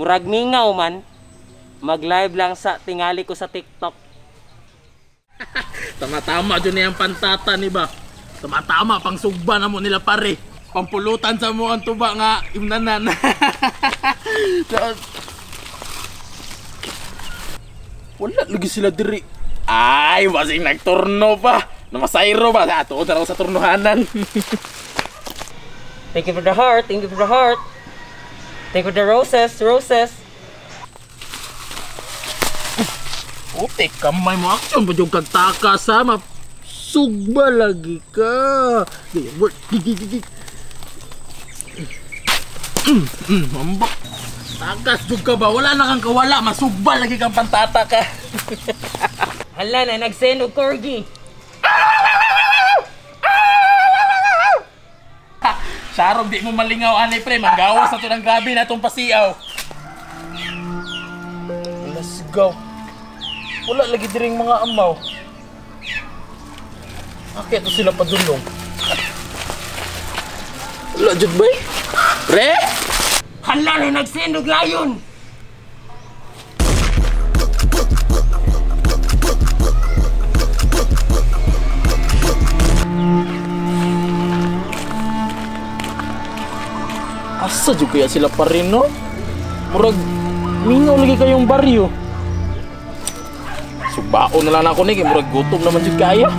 Murag mingaw man. Mag-live lang sa tingali ko sa TikTok. Tama-tama dyan na yung pantata ni ba? Tama-tama, pang sugba na mo nila pare. Pampulutan sa mo ang tuba nga imnanan. Wala lagi sila diri. Ay, basing nagturno pa. Namasayro ba? Ato na sa turnuhanan. Thank you for the heart. Thank you for the heart. Thank you for the roses. Roses. Putik, kamay mo action pa yung kagtaka sa sugba lagi ka. Mambak. Takas jud ka ba? Wala na kang kawala, masugba lagi kang pantata ka. Hala na nagsend og corgi. Sarog di mo malingaw ani pre, manggawas na to ng gabi na tong pasiaw. Let's go. Wala lagi diring mga amaw. Akit to sila padulong. Wala jud bay. Pre? Hala na nagsend og layon. Asa jud kaya sila pa rin, no? Murag mingaw lagi kayong baryo. Subaon na lang ako ni kay murag gutom naman jud kaya.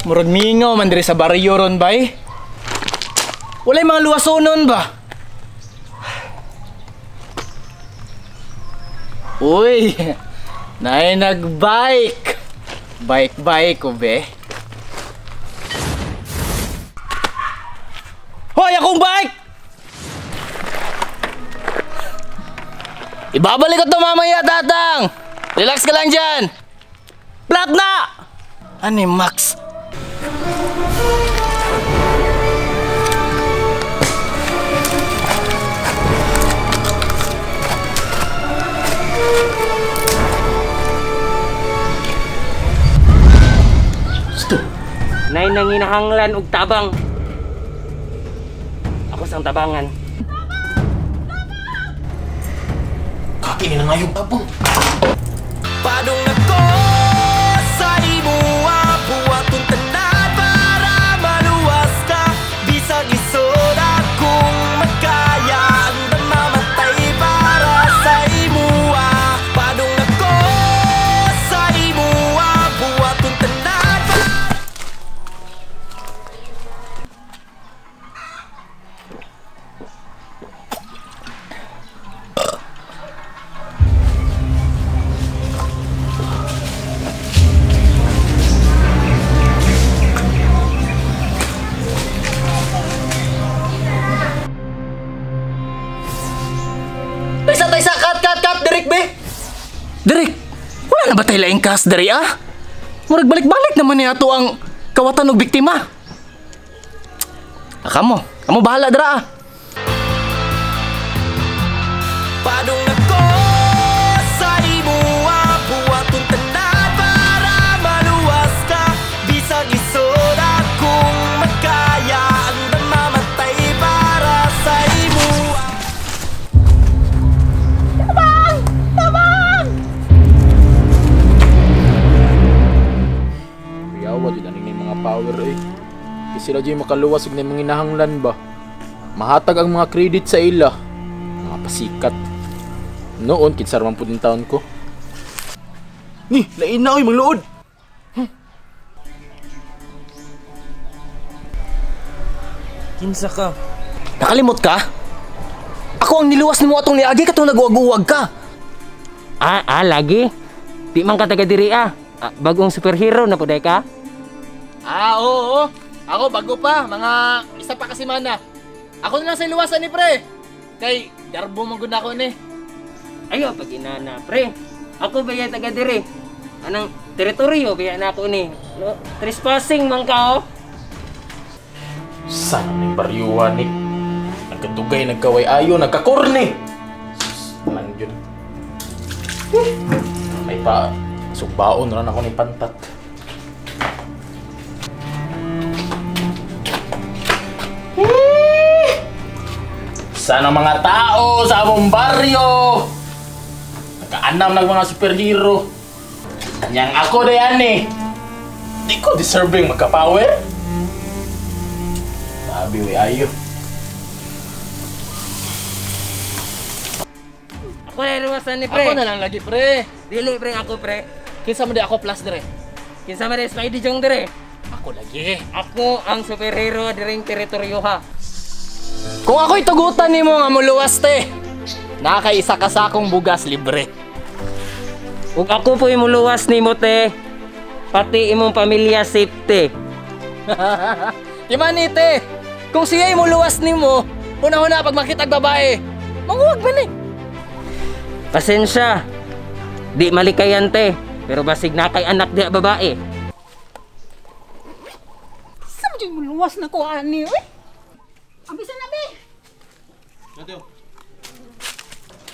Murag mingaw man diri sa baryo ron bay. Walay mga luwasonon ba? Uy, naay nagbike. Bike-bike ko be. Hoy, akong bike! Ibabalik ko to mamaya, tatang. Relax ka lang dyan. Flat na! Ano Max? Nay nanginahanglan og tabang. Ako sang tabangan. Kaki ni nangayong tabang. Padung nako sa imuha, buhaton tanan para maluwas ka. Bisag isod akong makaya, andam mamatay para sa imuha. Padung nako sa imuha, buhaton tanan. Taysa, cut, cut, cut, Derek be! Derek, wala na ba tayo laing cast, Derek, ah? Murag balik-balik naman niya ato ang kawatan og biktima. Kamo, kamo bahala dra, ah. Padung nako sa imuha, buhaton tanan para maluwas ka. Bisag isod akong makaya, andam mamatay para sa imuha. Tabang! Tabang! Kuyawa jud aning na mga power eh. Di sila jud makaluwas og mga hinahanglan ba. Mahatag ang mga credit sa ila. Mga pasikat. Noon kinsar man pud ning taon ko. Ni, lain na oy mangluod. Kinsa ka? Nakalimot ka? Ako ang niluwas nimo atong niagi katong nag-uwag-uwag ka. Ah, lagi. Di man ka taga diri ah. Bagong superhero na puday ka? Ah, oo. Ako bago pa, mga isa pa kasi mana. Ako na lang sa iluwasan ni pre. Kay garbo man gud ako ni. Ayo pag inana pre. Ako ba taga diri? Anang teritoryo biya na ako ni. No, trespassing man ka oh. Sana ning baryuhan ni. Nagkadugay, nagkaway ayo, nagkakorne. Lang yun. May pa sugbaon ran ako ni pantat. Sana mga tao sa among baryo nakaanam ng mga superhero. Yang ako na yan eh. Di ko deserving magka-power. Sabi we ayo. Ako na luwasan ni pre. Ako na lang lagi pre. Dili pre ako pre. Kinsa man di ako plus dire. Kinsa man di Spidey Jong dire. Ako lagi. Ako ang superhero diring teritoryo ha. Kung ako'y tugutan nimo nga muluwas te, nakaisa ka sa akong bugas libre. Ug ako po'y muluwas nimo te. Pati imong pamilya safety. Di man ni te, kung siya'y muluwas nimo, una-una pag makitag babae, manguwag man eh. Pasensya. Di malikayan te, pero basig na kay anak di babae. Sa mo dyan muluwas na ko ani oy. Ambisa na be.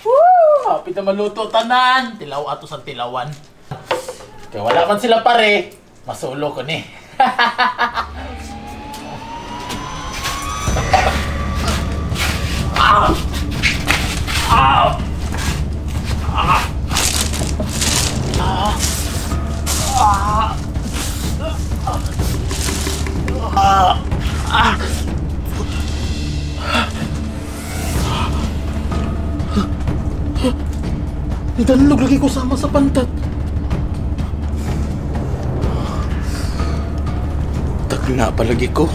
Woo! Hapit na maluto tanan. Tilaw ato sa tilawan. Kaya wala man sila pare. Masulo ko ni. Nidanlog lagi ko sama sa pantat. Tagna palagi ko.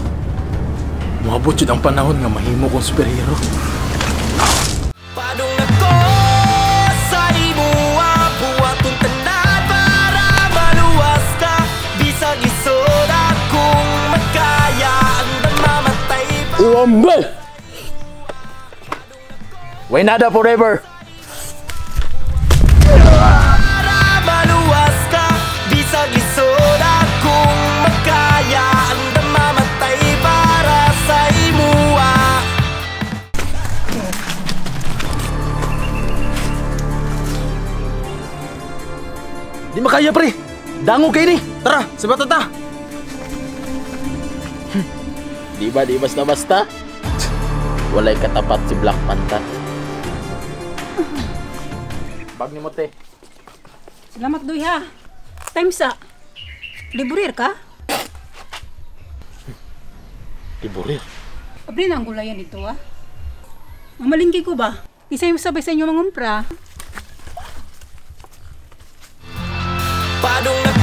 Moabot jud ang panahon nga mahimo kong superhero. Padung nako sa imuha, buhaton tanan para maluwas ka. Bisag isod akong makaya, andam mamatay pa. Uwambal! Waynada forever! Para maluwas ka, bisag isod akong makaya, andam mamatay para sa imuha. Di makaya pre! Dango kay ni! Tara, sa batata! Di ba, di basta-basta? Walay katapat si Black Panther. Bag ni mo te. Salamat doy ha. Time sa. Liburir ka? Liburir. Abri na ang gulayan dito ha. Mamalingki ko ba? Isa yung sabay sa inyo mangumpra. Padung